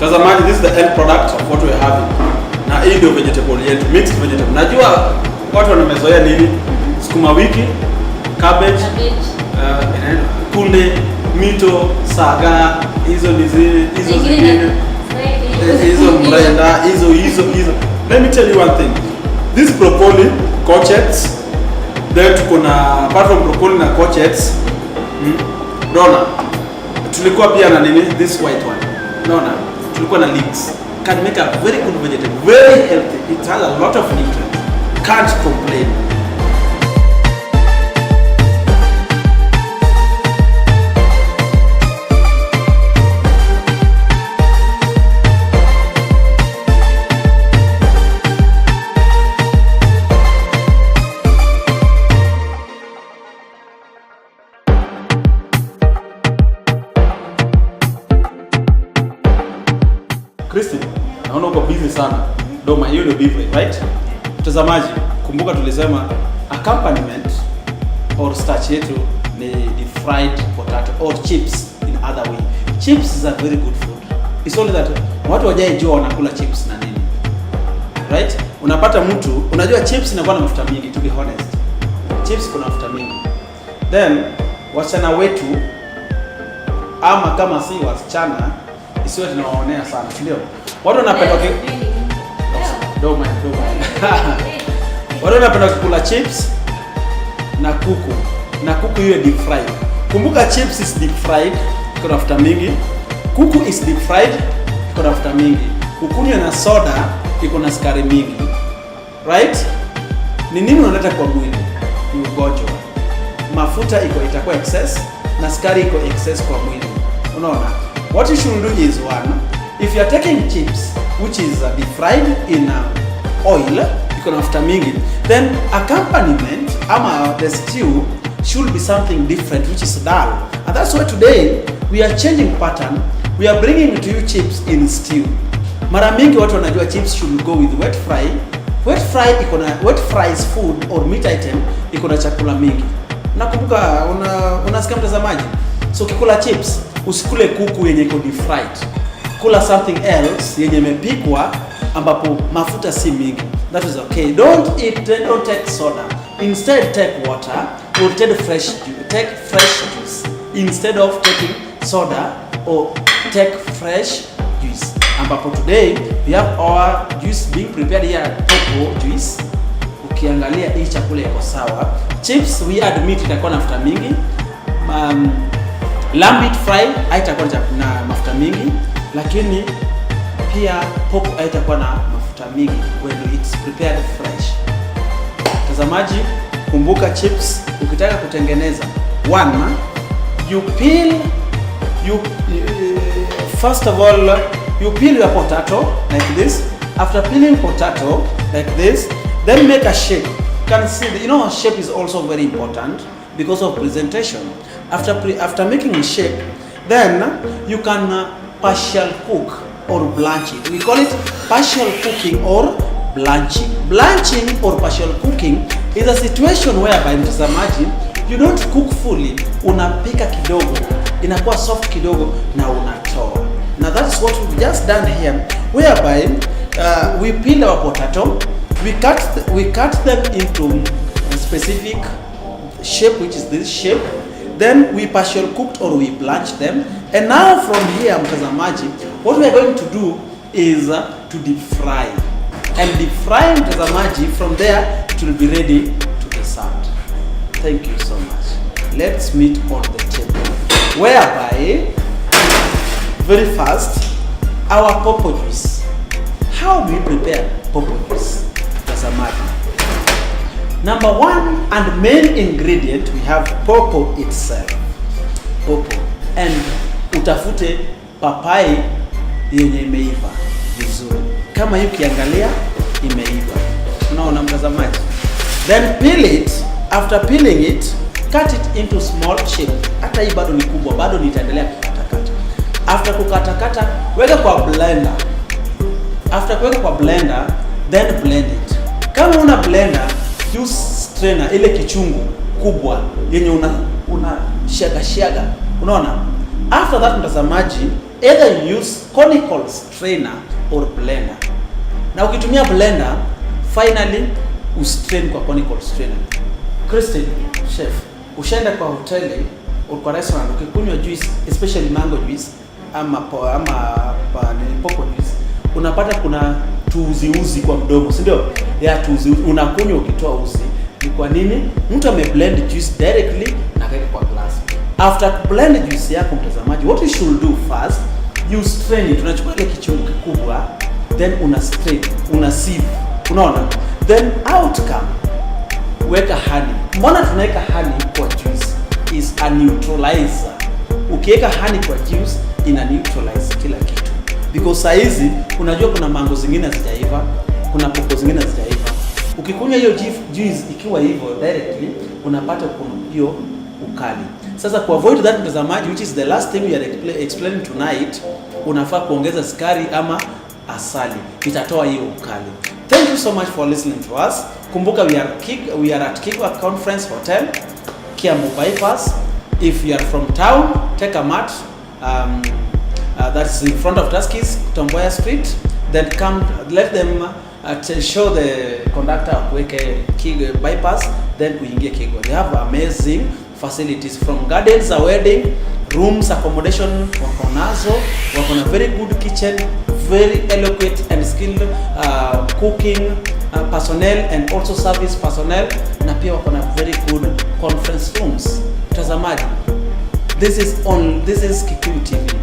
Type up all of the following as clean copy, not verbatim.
Mtazamaji, this is the end product of what we are having. Na hii ndio vegetable yetu, mixed vegetable. Najua watu wamezoea nini? Sukuma wiki, cabbage, Cabbage. Kunde, mito, saga, hizo ni zile hizo Zingine zingine. Hizo mrenda, hizo hizo hizo. Let me tell you one thing. This broccoli, courgettes, then tuko na apart from broccoli na courgettes, unaona? Tulikuwa pia na nini? This white one. Unaona? Tulikuwa na leeks. Can make a very good vegetable, very healthy. It has a lot of nutrients. Can't complain. Christine, naona uko busy sana. Doma, hiyo ndio beef, right? Mtazamaji, kumbuka tulisema accompaniment or starch yetu ni the fried potato or chips in other way. Chips is a very good food. It's only that watu hawajaijua wanakula chips na nini. Right? Unapata mtu, unajua chips inakuwa na mafuta mingi, to be honest. Chips kuna mafuta mingi. Then wasichana wetu, ama kama si wasichana, isiwe tunawaonea sana, si ndio? Watu wanapenda Don't mind, don't mind. Watu wanapenda kukula chips na kuku, na kuku iwe deep fried. Kumbuka chips is deep fried, iko na mafuta mingi. Kuku is deep fried, iko na mafuta mingi. Ukunywe na soda, iko na sukari mingi. Right? Ni nini unaleta kwa mwili? Ni ugonjwa. Mafuta iko itakuwa excess na sukari iko excess kwa mwili. Unaona? What you should do is, one, if you are taking chips which is deep fried in oil, iko na mafuta mingi, then accompaniment ama the stew should be something different, which is dal. And that's why today we are changing pattern. We are bringing to you chips in stew. Mara mingi watu wanajua chips should go with wet fry. Wet fry iko na wet fries food or meat item iko na chakula mingi. Nakumbuka unasikia mtazamaji. So ukikula chips usikule kuku yenye iko deep fried. Kula something else yenye imepikwa ambapo mafuta si mingi. That is okay. Don't eat, don't take soda. Instead take water or take fresh juice instead of taking soda, or take fresh juice. Ambapo today we have our juice being prepared here, pawpaw juice. Ukiangalia hii chakula iko sawa. Chips, we admit, itakuwa na mafuta mingi. Lamb meat fry haitakuwa na mafuta mingi, lakini pia pawpaw haitakuwa na mafuta mingi when it's prepared fresh. Mtazamaji, kumbuka chips ukitaka kutengeneza, one, you peel you first of all you peel your potato like this. After peeling potato like this, then make a shape. You can see, shape is also very important because of presentation. After making a shape, then you can partial cook or blanch it. We call it partial cooking or blanching. Blanching or partial cooking is a situation whereby, mtazamaji, you don't cook fully, unapika kidogo, inakuwa soft kidogo na unatoa. Now that's what we've just done here, whereby we peel our potato, we cut them into a specific shape, which is this shape. Then we partial cooked or we blanch them. And now from here, mtazamaji, what we are going to do is to deep fry. And deep fry, mtazamaji, from there it will be ready to be served. Thank you so much. Let's meet on the table, whereby very fast our pawpaw juice. How do we prepare pawpaw juice, mtazamaji? Number one and main ingredient, we have pawpaw itself. Pawpaw. And utafute papai yenye imeiva vizuri. Kama hii ukiangalia imeiva. Unaona, mtazamaji? Then peel it. After peeling it, cut it into small shape. Hata hii bado ni kubwa, bado nitaendelea kukatakata. After kukatakata, weka kwa blender. After kuweka kwa blender, then blend it. Kama una blender, use strainer, ile kichungu kubwa yenye una shiaga shiaga. Unaona? After that, mtazamaji, Either you use conical strainer or blender. Na ukitumia blender, finally ustrain kwa conical strainer. Christine, chef, ushaenda kwa hoteli au kwa restaurant ukikunywa juice, especially mango juice ama po, ama pa, nini, pawpaw juice, unapata kuna tuuziuzi kwa mdomo, si ndio? Ya tuuziuzi unakunywa ukitoa uzi. Ni kwa nini? Mtu ameblend juice directly na akaweka kwa glass. After blend juice yako, mtazamaji, what you should do first, you strain it. Unachukua ile kichungu kikubwa, then una strain, una sieve, unaona? Then outcome weka honey. Mbona tunaweka honey kwa juice? Is a neutralizer. Ukiweka honey kwa juice ina neutralize kila kitu, because saa hizi unajua kuna mango zingine hazijaiva, kuna pawpaw zingine hazijaiva. Ukikunywa hiyo juice ikiwa hivyo directly, unapata kuna hiyo ukali. Sasa ku avoid that, mtazamaji, which is the last thing we are explaining tonight, unafaa kuongeza sukari ama asali, itatoa hiyo ukali. Thank you so much for listening to us. Kumbuka we are at Kigwa Conference Hotel, Kiambu Bypass. If you are from town, take a mat that's in front of Tuskys, Tom Mboya Street. Then come, let them show the conductor kuweke Kigwa Bypass, then uingie Kigwa. They have amazing facilities from gardens, a wedding rooms, accommodation wako nazo, wako na very good kitchen, very eloquent and skilled cooking personnel and also service personnel, na pia wako na very good conference rooms. Mtazamaji, this is Gikuyu TV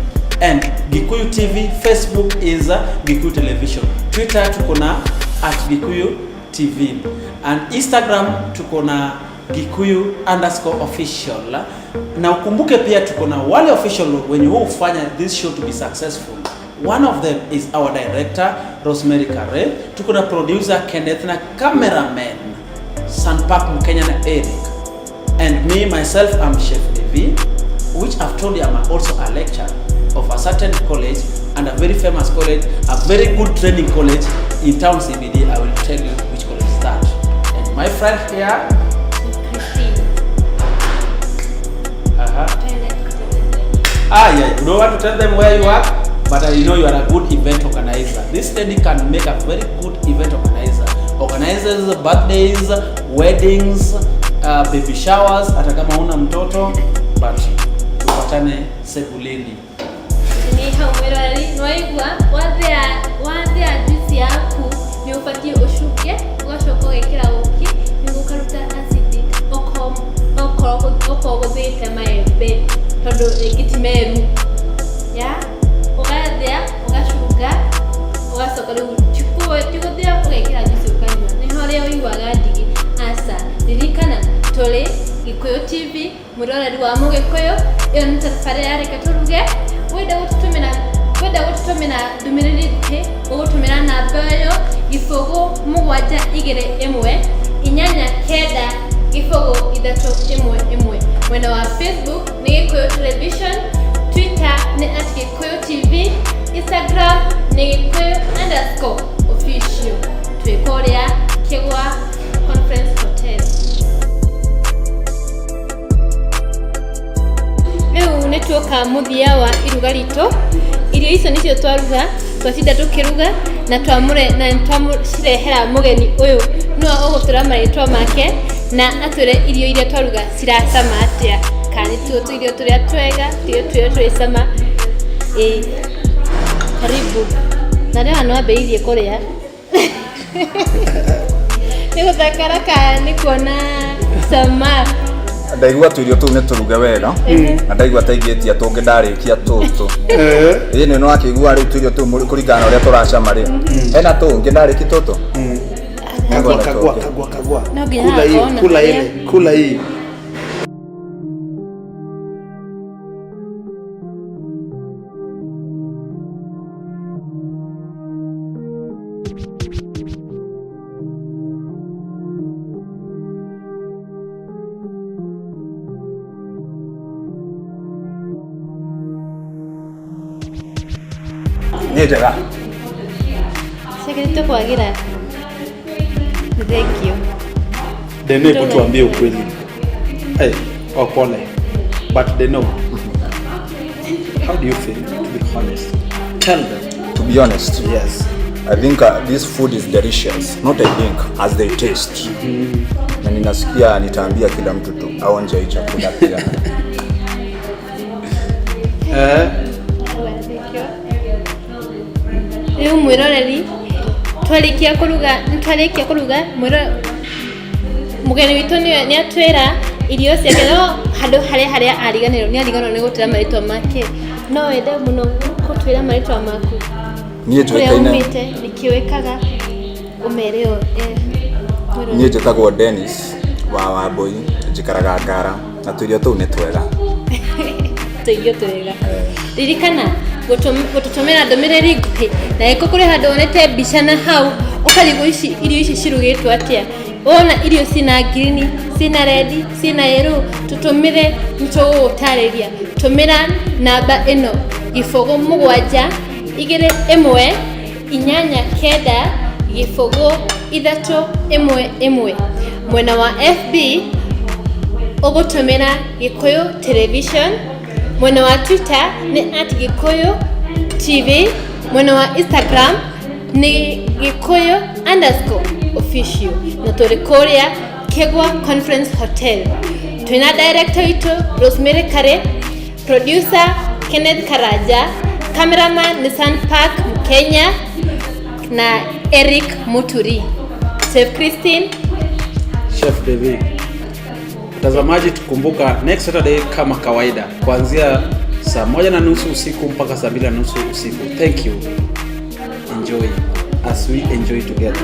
and Gikuyu TV Facebook is Gikuyu Television. Twitter tuko na @GikuyuTV and Instagram tuko na Gikuyu_official. Na ukumbuke pia tuko na wale official wenye hufanya this show to be successful. One of them is our director Rosemary Kare. Tuko na producer Kenneth na cameraman Sanpak Mkenya na Eric. And me, myself, I'm Chef Levi, which I've told you I'm also a lecturer of a certain college and a very famous college, a very good training college in town CBD. I will tell you which college is that. And my friend here, Christine. Ah, yeah, you don't want to tell them where you are, but I know you are a good event organizer. This lady can make a very good event organizer. Organizes birthdays, weddings, baby showers, hata kama una mtoto, but tupatane sebuleni. Nĩ hau mwĩroreri nĩwaigua wathĩa juice yaku nĩ ũbatiĩ ũcuke ũgacoka ũgekĩra ũkĩ nĩguo ũkaruta acid okorwo gũthĩĩte maembe tondũ rĩngĩ ti meru ya ũgathĩa ũgacunga ũgacoka rĩu ti gũthĩa ũgekĩra juice ũkanyua nĩho rĩa ũiguaga ndigi. Aca, ririkana tũrĩ Gĩkũyũ TV, mwĩroreri wa mũgĩkũyũ. Ĩyo nĩ tabarĩra ya Reke Tũruge. Wenda gũtũtũmĩra ndũmĩrĩri nguhĩ, ũgũtũmĩra namba ĩyo 0721890311. Mwena wa Facebook nĩ Gĩkũyũ Television, Twitter nĩ @GĩkũyũTV, Instagram nĩ Gĩkũyũ_official. Twĩ kũrĩa Kĩgwa Conference Hotel. Rĩu nĩ tuoka mũthia wa iruga ritũ. Irio icio nĩcio twaruga, twatinda tũkĩruga na twamũre na twamũcirehera mũgeni ũyũ nĩwe ũgũtũra marĩtwa make na atwĩre irio iria twaruga ciracama atĩa, kana nĩtuo tũirio tũrĩa twega, tũirio tũrĩa twĩ cama. Ĩĩ, karibu. Na rĩu haha nĩwambĩrĩirie kũrĩa nĩ gũthakara kana nĩ kuona cama? Ndaigua tũirio tũu nĩ tũruge wega na ndaigua ta ingĩtia tũngĩ ndarĩkia tũtũ. Ĩĩ, nĩ wakĩigua rĩu tũirio tũu kũringana na ũrĩa tũracama rĩ, hena tũngĩ ndarĩki tũtũ. Kagua, kagua, kagua, kagua. No nginya Kula hiyo, haha kula kona. ile, kula hii. Nĩ njega. Ciagĩrĩte kwagĩra. Thank you. Deno, hebu tuambie ukweli. Hey, oh, pole. But Deno. How do you feel, to be honest? Tell them. To be honest, Yes. I think this food is delicious. Not I think, as they taste. Na ninasikia nitaambia kila mtu tu aonje hii chakula pia. Rĩu mwĩroreri, twarĩkia kũruga, nĩtwarĩkia kũruga, mũgeni witũ nĩ atwĩra irio ciake, no handũ harĩa ariganĩrwo, nĩ ariganĩrwo nĩ gũtwĩra marĩtwa make. No wende mũno gũtwĩra marĩtwa maku? Niĩ Kũrĩa njũĩkaine umĩte, nĩkĩ wĩkaga, ũmere o mwĩroreri. Niĩ njĩtagwo Dennis wa Wambui, njikaraga Ngara na tũirio tũu nĩ twega. Tũirio twega. Ririkana gũtũtũmĩra ndũmĩrĩri nguhĩ, na ĩko kũrĩ handũ wonete mbica na hau ũkarigwo ici irio ici cirugĩtwo atĩa, wona irio cina green, cina red, cina yellow, tũtũmĩre, nĩtũgũgũtarĩria. Tũmĩra namba ĩno: 0 7 2 1 8 9 0 3 1 1. Mwena wa FB ũgũtũmĩra Gĩkũyũ Television, mwena wa Twitter nĩ @GĩkũyũTV, mwena wa Instagram nĩ Gĩkũyũ_official, na tũrĩ kũrĩa Kegwa Conference Hotel. Twĩna director witũ Rosemary Kare, producer Kenneth Karanja, cameraman ni San Park Mkenya na Eric Muturi, Chef Christine. Chef David. Mtazamaji, tukumbuka next Saturday kama kawaida kuanzia saa 1:30 usiku mpaka saa 2:30 usiku. Thank you. Enjoy as we enjoy together.